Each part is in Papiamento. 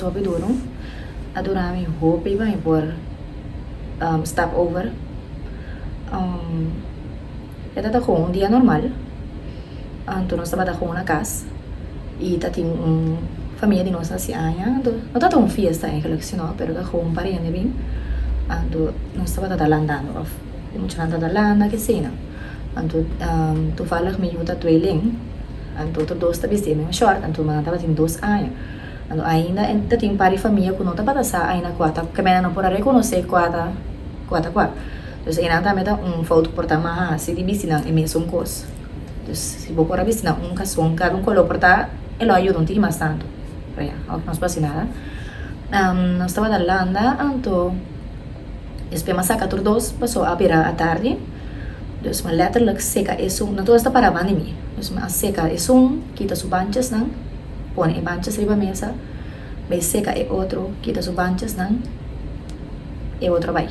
hopi duru. A dura mi hopi pa mi por stap over. E tabata gewoon un dia normal. Anto nos tabata gewoon na kas i ta tin un famia di nos hasi aña. Anto no tabata un fiesta eigenlijk sino pero ta gewoon un par hende bin. Anto nos tabata ta landando òf e muchanan tabata landa keseinan. Anto toevallig mi yu ta tweeling. Anto otro dos ta bisti e mismo short. Anto nan tabatin dos aña. Anto ainda ta tin un par di famia ku no tabata sa ainda kua ta ke menen no por a rekonosé kua ta kua ta kua. Dus einan tambe ta un fout ku por ta mas hasi di bisti nan e mesun kos. Dus si bo por a bisti nan un kason kada un koló por ta e lo a yuda un tiki mas tantu. Pero ya, awor nos por hasi nada. Nos tabata landa anto despues mi a saka tur dos paso a bira atardi. Dus mi a letterlijk seka esun, nan tur a sta para banda di mi. Dus mi a seka esun, kita su banchesnan, pone e banches riba mesa, bai seka e otro, kita su banchesnan, e otro a bai.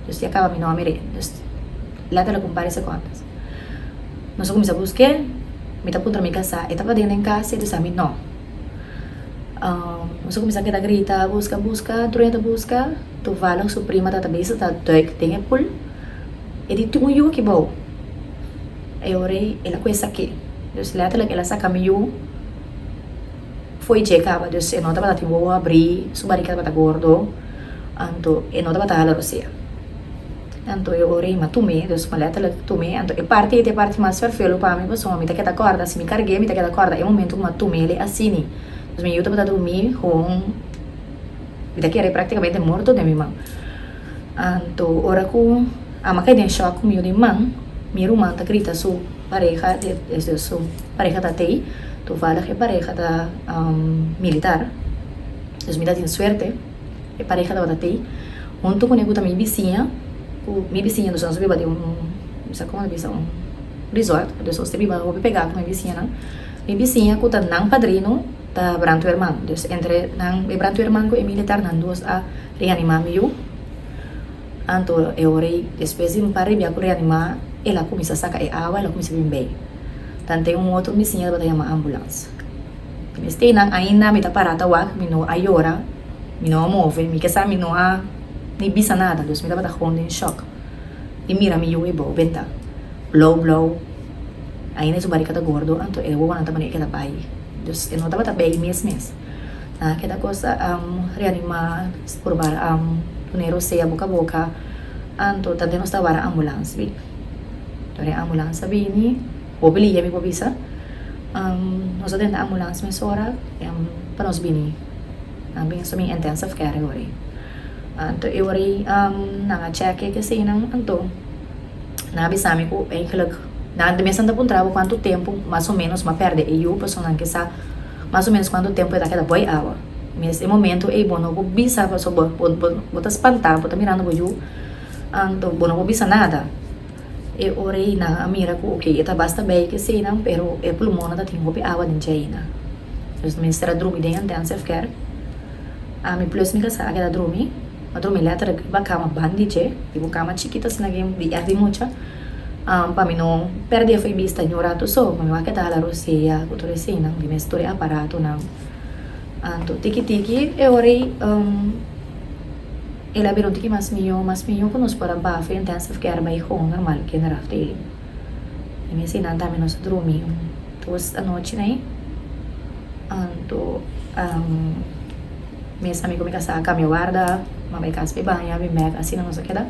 Dus ya kaba mi no a mir'é. Dus letterlijk un par di secondes. Nos a kuminsá busk'é, mi ta puntra mi kasá, e tabata den den kas? E bisa mi no. Nos a kuminsá keda grita, buska, buska, tur hende ta buska. Toevallig su prima tabata bezig ta duik den e pool. E di tin un yu aki bou. E ora ei el a kohe sak'é. Dus letterlijk el a saka mi yu fo'i dje kaba. Dus e no tabata tin wowo habrí, su barika tabata gordo, anto e no tabata hala rosea. Anto e ora ei mi a tum'é, dus mi a letterlijk tum'é. Anto e parti ei ta e parti mas ferfelu pa mi pasobra mi ta keda kòrda, si mi karg'é mi ta keda kòrda e momento ku mi a tum'é asina. Dus mi yu tabata drumí gewoon mi ta kere práktikamente morto den mi man. Anto ora ku ama kai den shòk ku mi yu den man, mi ruman ta grita su pareha, su pareha ta tei, toevallig e pareha ta militar, dus mi ta tin suerte, e pareha tabata tei, huntu kuné ku ta mi bisiña, ku mi bisiña dus nos a biba den un, mi sa komo ta bisa, un resort, dus nos ta biba hopi pegá ku mi bisiñanan, mi bisiña ku ta nan padrino ta brandweerman, dus entre nan e brandweerman ku e militar nan dos a Reanimá mi yu. Anto e ora ei, despues di un par di bia ku reanimá, el a kuminsá saka e awa, el a kuminsá bin bei. Tanten un otro bisiña tabata yama ambulans. Den e steinan ainda mi ta pará ta wak, mi no a yora, mi no a move, mi ke sa mi no a ni bisa nada, dus mi tabata gewoon den shòk di mira mi yu ei bou bentá, blou blou, ainda su barika ta gordo, anto e wowonan ta manera e keda bai, dus e no tabata bei mes mes. Nan a keda kosa reanimá, purba pone rosea boka boka, anto tante nos ta wara ambulans bin. Ora e ambulans a bini, hopi lihe mi por bisa, nos a drenta ambulans mesora pa nos bini. Nan a bin su mi intensive care e ora ei. Anto e ora ei nan a chèk e keseinan, anto nan a bisa mi ku eigenlijk nan mes nan ta puntra bo kuantu tempu mas o ménos mi a pèrdè e yu pasobra nan ke sa. Mas o menos cuanto tempo e ta keda boy awa. Mes e momento ey bo no por bisa paso bo bo ta spanta bo ta mirando bo yu anto bo no por bisa nada. E ora ey nan a mira cu ok e ta basta bay keseynan pero e pulmonnan ta tin hopi awa den dje ayina. Dus mester a drumi den intensive care. Ami plus mi casa a keda drumi. A drumi letterlijk riba cama ban di dje, riba un cama chikito asina di echt di mucha. Pa mi no perde fo'i bista ni un rato so, ma mi wak keda hala rosea ku tur eseinan, di mes tur e aparatonan. Anto tiki tiki e ora ei el a bira un tiki mas mihó, mas mihó ku nos por a baha fo'i intensive care bai gewoon normal kinderafdeling. I mi eseinan tambe nos a drumi un dos anochi nei. Anto mes ami ku mi kasá a kambia warda, mi a bai kas pa e baña, bin bèk, asina nos a keda.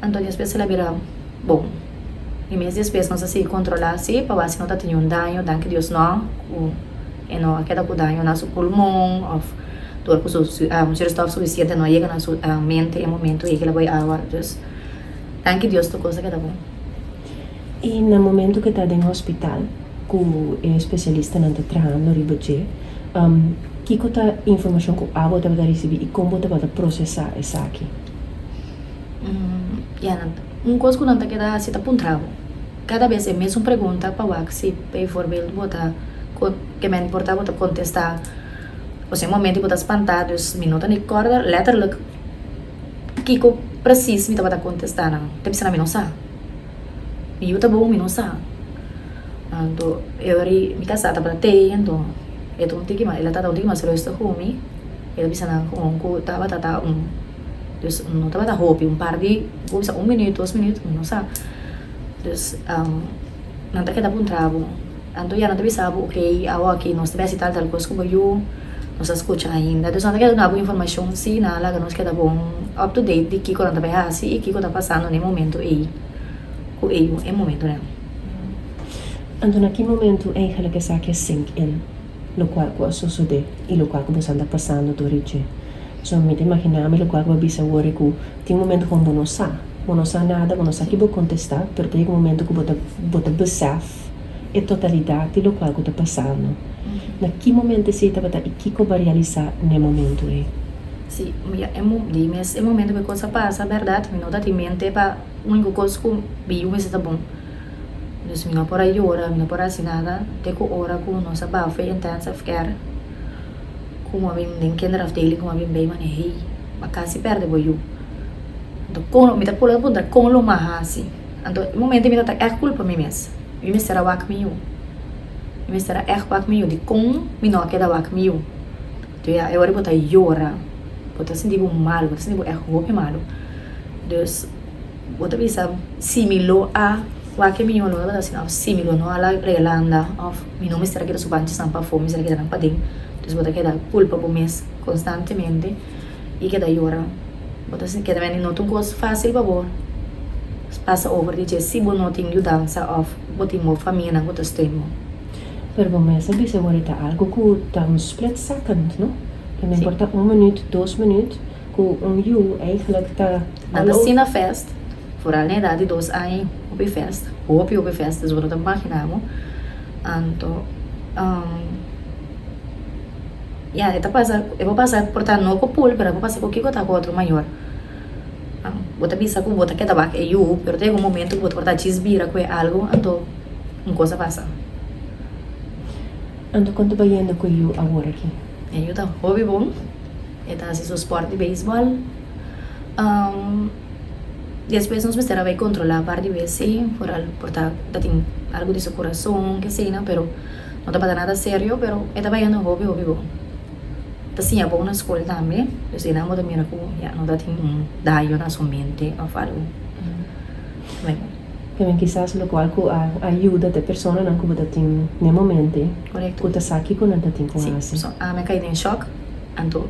Anto despues el a bira bon. I mes despues nos a sigui kontrolá si pa wak si no ta tene un daño, danki Dios no, ku e no a keda ku daño na su pulmon òf dor ku su zuurstof sufisiente no a yega na su mente e momento ei ku el a bai awa. Dus danki Dios tur kos a keda bon. I na momento ku e ta den hospital ku e spesialistanan ta trahando riba dje, kiko ta informashon ku abo tabata risibí i kon bo tabata prosesá esaki? Ya, un kos ku nan ta keda hasi ta puntra bo. Kada bes e mesun pregunta pa wak si bijvoorbeeld bo ta ke men por ta bo ta kontestá. Osea e momento bo ta spantá dus mi no ta ni kòrda letterlijk kiko presis mi tabata kontestá nan. Ta bisa nan mi no sa. Mi yu ta bon mi no sa. Anto e ora mi kasá tabata tei anto e ta un tiki mas el a trata un tiki mas rustig ku mi. E ta bisa nan gewoon ku tabata ta un dus no tabata hopi un par di bo bisa un minuut dos minuut mi no sa dus nan ta keda puntra bo anto ya nan ta bisa bo ok awo aki nos ta bai hasi tal tal kos ku bo yu nos a skucha ainda dus nan ta keda duna bo informashon si nan a laga nos keda bon up to date di kiko nan ta bai hasi i kiko ta pasando na e momento ei ku e yu e momentonan. Anto na ki momento eigenlijk esaki a sink in? Lokual ku a sosodé i lokual ku boso anda pasando dor di dje. So mi ta imaginá mi lokual ku bo a bisa awor e ku tin un momento ku bo no sa, bo no sa nada, bo no sa ki bo kontestá, pero ta yega un momento ku bo ta bo ta besèf e totalidat di lokual ku ta pasando. Na ki momento esei tabata i kiko bo a realisá n'e momento ei? Sí, mira, e mo di mes e momento ku e kos a pasa, bèrdat, mi no ta tin mente pa úniko kos ku mi yu mester ta bon. Dus mi no por a yora, mi no por a hasi nada, te ku ora ku nos a baha for intensive care, ku mi a bin den kinderafdeling, ku mi a bin bei mane, hey, bo a kasi perde bo yu. Anto kon, mi ta pula puntra kon lo mi a hasi. Anto e momento mi tabata ègt kulpa mi mes, mi mester a wak mi yu, mi mester a ègt wak mi yu, dikon mi no a keda wak mi yu. Anto ya, e ora bo ta yora, bo ta sinti bo malu, bo ta sinti bo ègt hopi malu. Dus. Bo ta bisa, Si mi lo a wak e miño lo tabata asina òf si mi lo no a la regalanda òf mi no mester a keda su banchinan pafó, mi mester a keda nan paden. Dus bo ta keda kulpa bo mes konstantemente i keda yora. Bo ta keda mende no ta un kos fásil pa bo pasa over di dje si bo no tin yudansa òf bo tin bo famianan ku ta steun bo. Pero bo mes a bisa wor e ta algu ku ta un split second, no? Ta no importa un minuut, dos minuut. Ku un yu eigenlijk ta. Nan ta asina fest, vooral na edad di dos aña, hopi fest, hopi hopi fest, dus bo no ta imagina bo. Anto ya e ta pasa, e por pasa por ta no ku pul pero e por pasa ku kiko ta ku otro mayor. Bo ta bisa ku bo ta keda wak e yu pero ta yega un momento ku bo ta por ta djis bira ku e algu anto un kos a pasa. Anto kon ta bayendo ku e yu awor aki? E yu ta hopi bon. E ta hasi su sport di beisbòl. Despues nos mester a bai kontrolá par di bes sí, foral por ta ta tin algu di su kurason keseinan, pero no tabata nada serio, pero e ta bayendo hopi hopi bon. Ta siña bon na skol tambe, dus einan bo ta mira ku ya no ta tin un daño na su mente òf algu. Bai bon. También kisas lokual ku a ayuda ta e personanan ku bo ta tin n'e momento ku ta sa kiko nan ta tin ku hasi. Sí, so ami a kai den shòk. Anto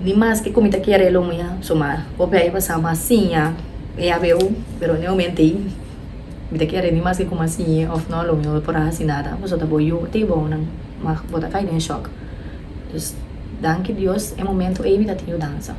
ni maske ku mi ta kere lo mi a suma hopi aña pasá mi a siña e abeu pero ne momento ei mi ta kere ni maske ku mi a siñ'e òf no lo mi no por a hasi nada pasobra ta bo yu te bounan ma bo ta kai den shòk dus danki Dios e momento ei mi ta tin yudansa.